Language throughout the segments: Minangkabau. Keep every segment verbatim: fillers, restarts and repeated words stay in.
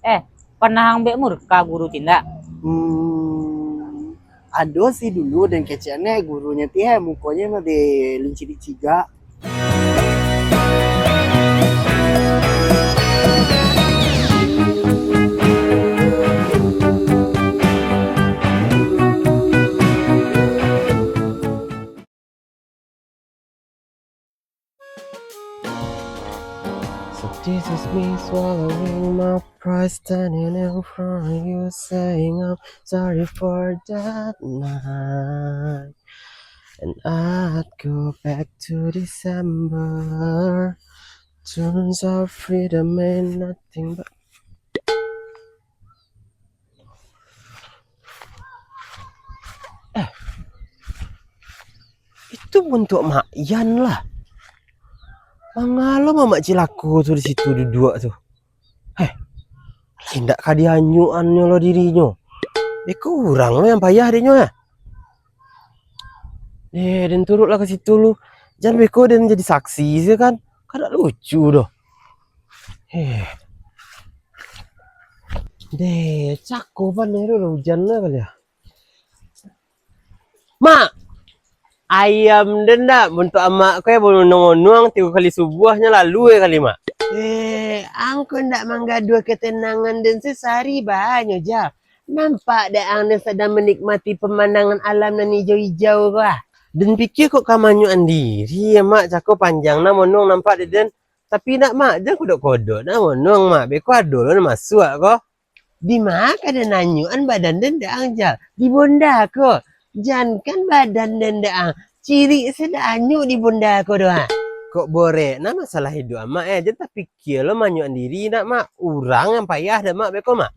Eh, pernah ang bek murka guru ti ndak? Hmm, ado sih dulu, den kecek ne gurunyo ti, eh, mukonyo mah deh lincik-lincik gak. So this is me swallowing my pride, standing in front of you, saying I'm sorry for that night. And I'd go back to December. Tunes of freedom ain't nothing but Eh, itu buntuak Mak Yan lah. Mangalo mamak cilako tu di situ duduak tu? Heh, lah indak ka dianyuannyo lo dirinyo. Beko urang lo yang payah dinyo, eh. Eh, den turuklah ka situ lu. Jan beko den jadi saksi se kan. Kada lucu doh. Eh. Deh, cako paneh tu lah ujan lah kali ah. Mak! Ayam den ndak, buntuak amak ko ya, banunuang-nunuang tigo kali subuahnyo lalu ya kali, Mak. Eh, ang ko ndak manggaduah ketenangan den sasari banyo ja. Nampak dek ang den sadang menikmati pemandangan alam nan ijau-ijau ko ah. Den pikia kok ka manyuak andiri ya, Mak, cako panjang nah monuang nampak dek den. Tapi nak, Mak, jan kodok-kodok nah monuang, Mak. Beko ado lo nan masuak ko. Di ma ka den anyuak an badan den dek ang ja? Di bonda ko. Jan kan badan den dek ang. Cirik se dak anyuak di bonda ko doh, ha. Kok borek nah masalah iduak amak, eh. Jan tapikia lo manyuak andiri nak, Mak. Urang yang payah dek Mak beko, Mak.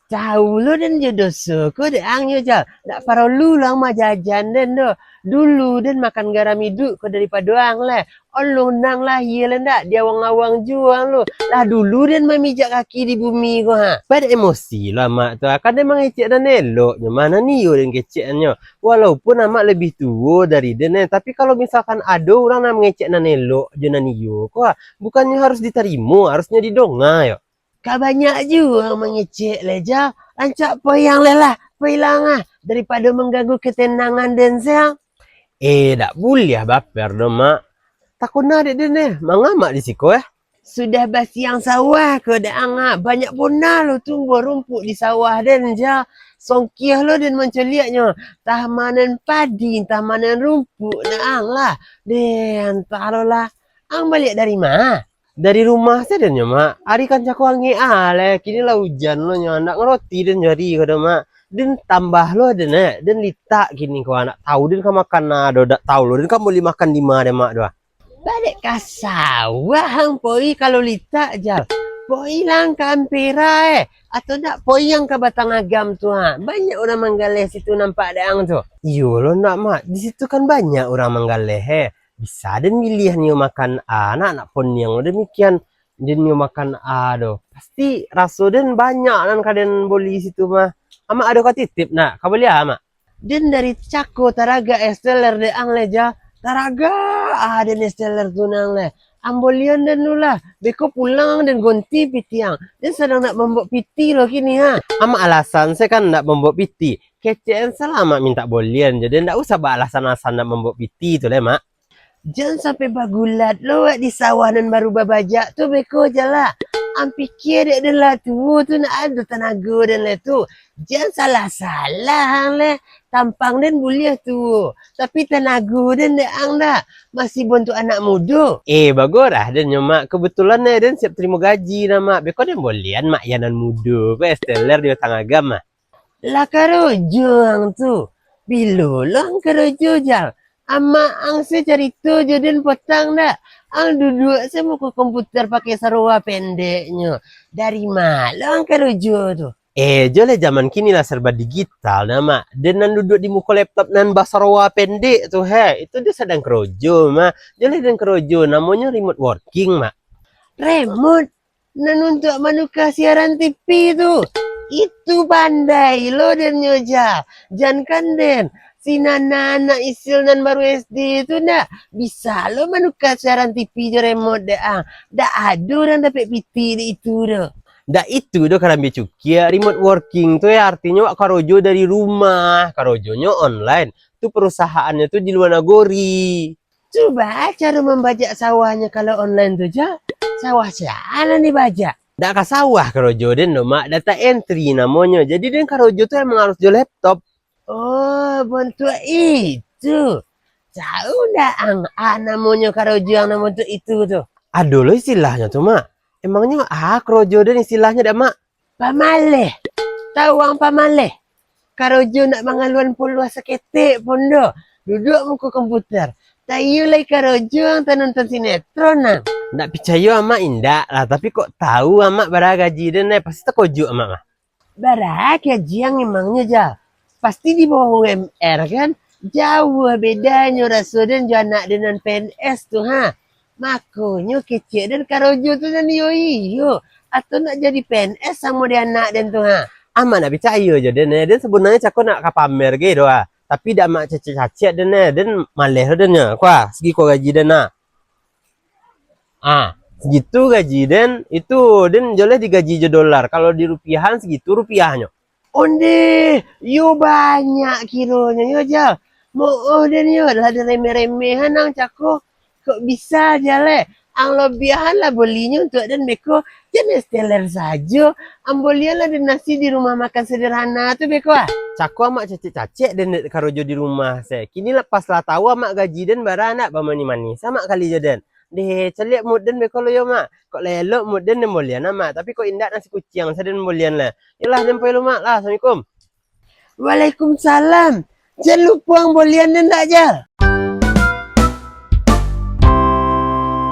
Tau lo den jo doso ko dek ang yo ja. Dak paralu lo ang majajan den doh. Dulu den makan garam iduik ko daripado ang leh. Alun ang lahia lai ndak di awang-awang juo ang lo. Lah dulu den mamijak kaki di bumi ko, ha. Padak emosi lo amak tu, ha. Kan den mangecek nan eloknyo, ma nan iyo den kecekannyo. Walaupun amak labiah tuo dari den, eh, tapi kalau misalkan ado urang nan mangecek nan elok jo nan iyo ko, ha, bukannyo harus ditarimo, harusnyo didonga yo. Ka banyak juo mangecek lai ja, rancak poiang lai lah, poilang ah, daripado mangganggu ketenangan den siang. Eh, dak buliah baper doh, Mak. Takona dek den eh, manga Mak di siko eh? Sudah basiang sawah ko dek ang ah, banyak bona lo tumbuah rumpuik di sawah den ja. Songkiah lo den mancaliaknyo, tah manen padi, tah manen rumpuik dek ang lah. Deh, antah lo lah. Ang baliak dari ma? Dari rumah sajo nyo, Mak. Ari kan cako angek ah, leh. Kini lah ujan lo nyo, ndak ngaroti den jo ari ko doh, Mak. Den tambah lo den, eh. Den litak kini ko, ndak tau den ka makan ah doh, ndak tau lo den ka mambali makan di ma den, Mak, doh. Baliak ka sawah ang poi kalau litak, Jal. Poi lah ang ka Ampera, eh. Atau ndak poi ang ka Batang Agam tu, ha. Banyak urang manggaleh situ nampak dek ang tu. Iyo lo ndak, Mak. Di situ kan banyak urang manggaleh, eh. Bisa den miliah nio makan a, nak, nak poniang lo demikian den nio makan a doh. Pasti raso den banyak nan ka den boli situ mah. Amak ado ka titip nak, ka boli a, Mak? Den dari cako taragak es teler dek ang leh ja. Taragak a den es teler tu nang leh. Ang bolian den tu lah. Beko pulang den gonti piti ang. Den sadang nak mambuek piti lo kini ha. Amak alasan se kan nak mambuek piti. Kecek an salamak mintak bolian jo den, ndak usah baalasan-alasan nak mambuek piti tu leh, Mak. Jan sampai bagulat lo wak di sawah nan baru babajak tu beko ja lah. Ang pikia dek den lah tuo tu nak ado tanago den leh tu. Jan salah-salah ang leh. Tampang den buliah tuo, tapi tanago den dek ang dak. Masih bontuak anak mudo. Eh, bagus lah den nyo, Mak. Kebetulan eh den siap tarimo gaji nah, Mak. Beko den bolian Mak Yan nan mudo ko es teler di Batang Agam mah. Lah karojo ang tu. Bilo lo ang karojo, Jal? Amak ang se carito jo den potang dak? Ang duduak se muko komputer pakai sarowa pendeknyo. Dari ma lo ang karojo tu? Eh, jo leh zaman kini lah serba digital nah, Mak. Den nan duduak di muko laptop nan basarowa pendek tu, he. Itu den sadang karojo, Mak. Jo leh den karojo, namonyo remote working, Mak. Remote? Nan untuak manuka siaran T V tu. Itu pandai lo den nyo ja. Jan kan den, si Nana anak Isil nan baru S D tu ndak bisa lo manuka siaran T V jo remote dek ang. Dak ado urang dapek piti dek itu doh. Ndak itu doh karambia cukia, remote working tu ya artinyo awak karojo dari rumah, karojonyo online. Tu perusahaannyo tu di lua nagori. Cubo caro mambajak sawahnyo kalau online tu, Jo. Sawah sia nan dibajak? Ndak ka sawah karojo den doh, Mak. Data entry namonyo. Jadi den karojo tu emang harus jo laptop. Oh, bantuak itu. Tahu ndak ang, a namonyo karojo ang nan bantuak itu tu? Ado lo istilahnyo tu, Mak. Emangnyo a karojo den istilahnyo dak, Mak? Pamaleh. Tahu ang pamaleh? Karojo ndak mangaluan puluah saketek pun doh. Duduak muko komputer. Tayu lai karojo ang tanonton sinetron ang. Ndak picayo amak indak lah, tapi kok tahu amak bara gaji den, eh, pasti takojuik amak mah. Bara gaji ang emangnyo, Jal? Pasti di bawah U M R kan? Jauah bedanyo raso den jo anak den nan P N S tu, ha. Makonyo kecek den karojo tu nan iyo-iyo, atau nak jadi P N S samo di anak den tu, ha? Amak nak picayo jo den, eh. Den sabananyo cako nak ka pamer ge doh, ah. Tapi dak amak cacek-cacek den, eh. Den maleh lo den nyo. Kuah, sigi ko gaji den, ah. Ah, segitu gaji den, itu den joleh digaji jo dolar. Kalau di rupiahan, segitu rupiahnyo. Ondeh, yo banyak kironyo yo, Jal. Mooh den yo, lah den remeh-remehan ang cako. Kok bisa, Jal, eh? Ang lobiahan lah bolinyo untuak den beko. Jan esteller sajo. Ang bolian lah den nasi di rumah makan sederhana tu beko, ah. Cako amak cacek-cacek den dek karojo di rumah se. Kini lah pas lah tahu amak gaji den bara, ndak bamanih-manih. Samak kali jo den. Deh, caliak mood den beko lo yo, Mak. Kok lah elok mood den, den bolian lah, Mak. Tapi kok indak, nasi kuciang sa den bolian lah. Yolah, den pai lo, Mak, lah. Assalamualaikum. Waalaikumsalam. Jan lupo ang bolian den ndak, Jal?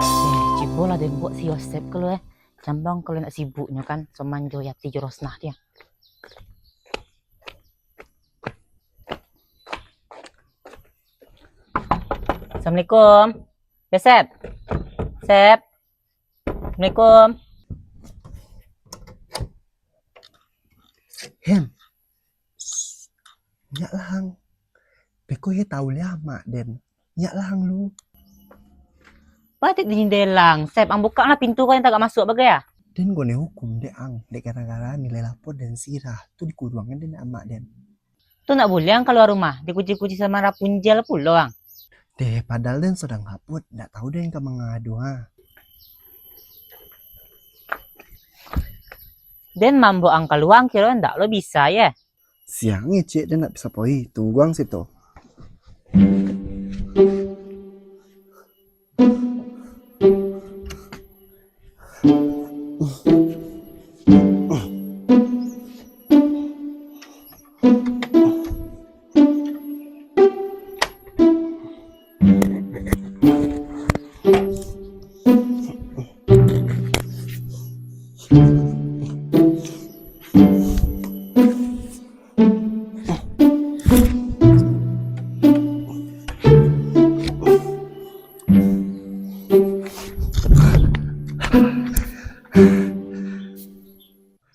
Eh, cubolah den buek si Yosep ko lo, eh. Cambang kalau nak sibuknyo kan, so manjo ati jo Rosnah dia. Assalamualaikum. Ya, Sep. Sep. Assalamualaikum. Hen. Nyak lah ang. Beko ye tahu leh amak den. Nyak lah ang lu. Batik di jendela, Sep. Ang bukak lah pintu ko, yang tagak masuak bagai ah. Den kone hukum dek ang, dek gara-gara nilai lapor den sirah, tu dikuruangkan den amak den. Tu ndak buliah ang kalua rumah, dikunci-kunci sama rapunjel pulo ang. Deh, padahal den sadang gabut, ndak tahu den ka mangadu, ha. Den mambo ang kalua, ang kiro ndak lo bisa, ye? Siang ngecek den ndak bisa poi, tunggu ang situ.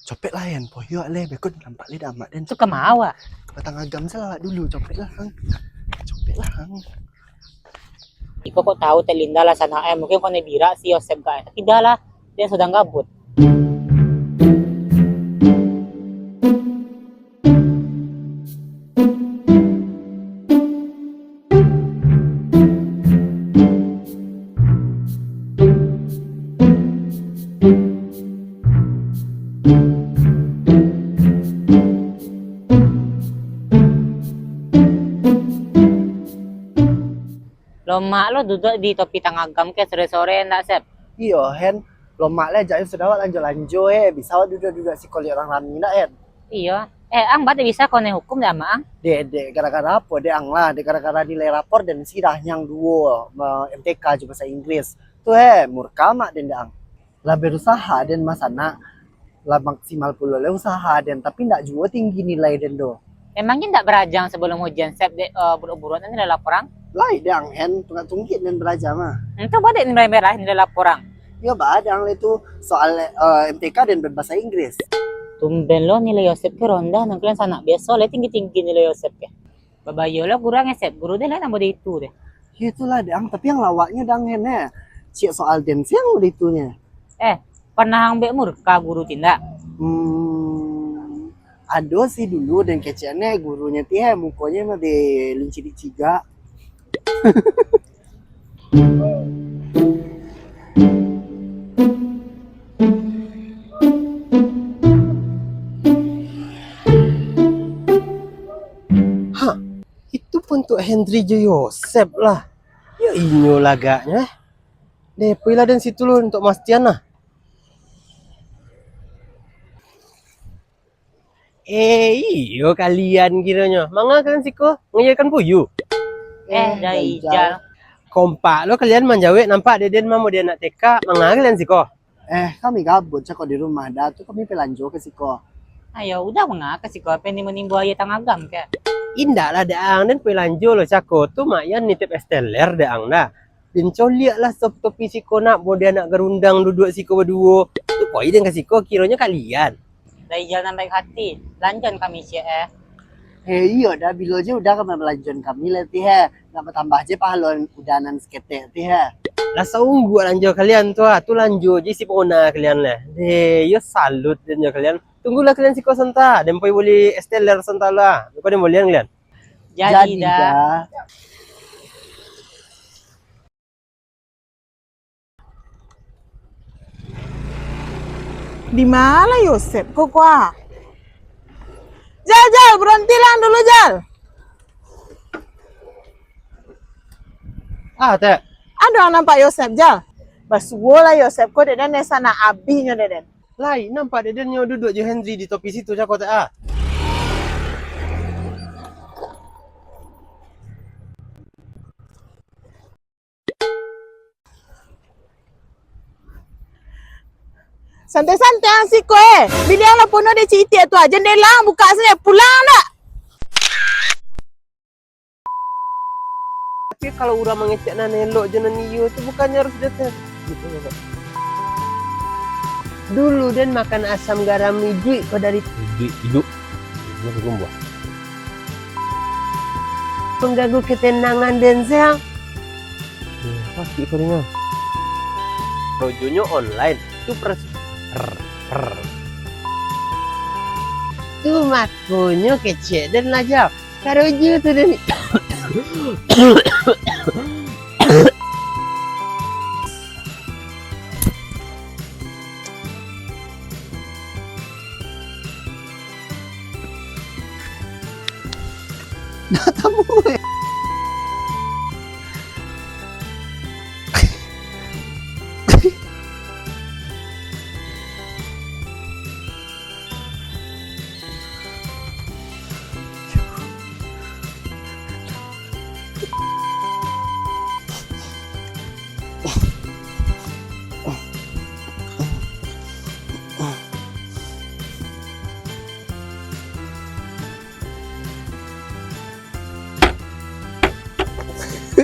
Copek lah, Yan. Poyok leh, beko nampak leh damak den. Tu kama awak? Batang agam salah dulu, copek lah, Ang. Copek lah, Ang. Iko kok tahu Tek Linda lah sanak, eh, mungkin kone birak si Yosep, guys. Tapi dah lah, dia sedang gabut. Lomak lo duduak di topi tangagam ke sore-sore ndak, Sep? Iyo, Hen. Lomak leh, jak sudah awak lanjo-lanjo, eh. Bisa awak duduak-duduak siko liek urang rami ndak, Hen? Iyo. Eh, ang batik bisa kone hukum dek amak ang? Dek, dek, gara-gara apo dek ang lah? Dek gara-gara nilai rapor den sirah nyang duo, ma-, M T K jo bahasa Inggris. Tu, eh, murka amak den dek ang. Lah berusaha den masanak, lah maksimal pulo lah usaha den, tapi ndak juo tinggi nilai den do. Emangnya ndak baraja ang sabalum ujian, Sep, dek, eh, buruak-buruak nilai lapor ang? Lai dek ang, Hen, tunggak tunggik den baraja mah. Entah ba dek nilai merah nilai lapor ang. Yo ba dek ang lai tu, soal, eh, M T K den bahasa Inggris. Tumben lo nilai Yosep ke rondah, nang kalian sanak biaso lai tinggi-tinggi nilai Yosep ke. Babayo lo guru ang, Sep, guru den lah nambah di itu deh. Yo itulah dek ang, tapi ang lawaknyo dek ang, Hen, eh. Ciek soal den siang di itunyo. Eh, Panah ang bek murka guru ti ndak? Hmm, ado sih dulu den kecek ne gurunyo ti, he, mukonyo mah deh lincik-lincik gak. Ha, itu pun Tok Henry jo Yosep lah. Yo inyo lagaknyo, eh. Deh, poilah den situ lu untuak mastian lah. Eh, iyo kalian kironyo. Manga kalian siko? Ngayakan puyu? Eh, eh, Dai Ijal. Ijal. Kompak lo kalian manjawek, nampak dek den mah model anak T K. Manga kalian siko? Eh, kami gabut cako di rumah, dah tu kami palanjo ka siko. Ayo, udah manga ka siko, apo ni manimbo aia tangah agam ke? Indak lah, dek ang, den palanjo lo cako tu, mak yan nitip es teler dek ang dah. Den coliak lah sop topi siko nak, model anak garundang duduak siko baduo. Tu poi den ka siko, kironyo kalian. Dai Ijal nan baik hati, lanjuan kami ciek, eh. Heh, iyo dah, bilo je udah ka malanjuan kami lah ti, heh. Nak batambah je pahalo udah nan saketek ti, heh. Lah saungguak lanjo kalian tu, ah. Tu lanjo je si pona kalian lah. Deh, yo salut den jo kalian. Tunggulah kalian siko santa, den poi boli es teler santa lah. Luko den bolian kalian. Jadi dah. Di ma lah Yosep ko, kua? Jal, Jal, baranti lang dulu, Jal. Ah, Tek. Ado ang nampak Yosep, Jal? Basuo lah Yosep ko, dek den, sanak abihnyo, dek den. Lai, nampak dek den nyo duduak jo Henry di topi situ, cako, Tek, ah. Santai-santai ang siko, eh. Biliang lah pono dek cik itiak tu, ah. Jandela ang buka sajo, pulang ndak? Tapi kalau urang mangecek nan elok jo nan iyo tu, bukannyo harus den. Dulu den makan asam garam iduik ko dari iduik, iduik. Iduik gumbuah. Mangganggu ketenangan den, sayang. Eh, sakik ko ringan. Rojonyo online. Tu pers-, per-, per-. Tu makonyo kecek den lah, Jal. Karojo tu den. Dah tamu, eh.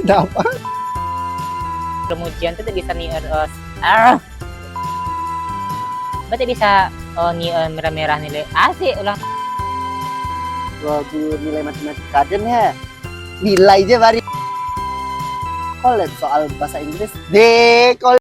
Dapat. Kemudian tu tak bisa ni, eh, eh, ah. Ba tak bisa, oh, ni, eh, merah-merah ni, le. Asik ulang. Waduh, nilai matematika den, he. Nilai je bari. Kolab soal bahasa Inggris. Deh, kol-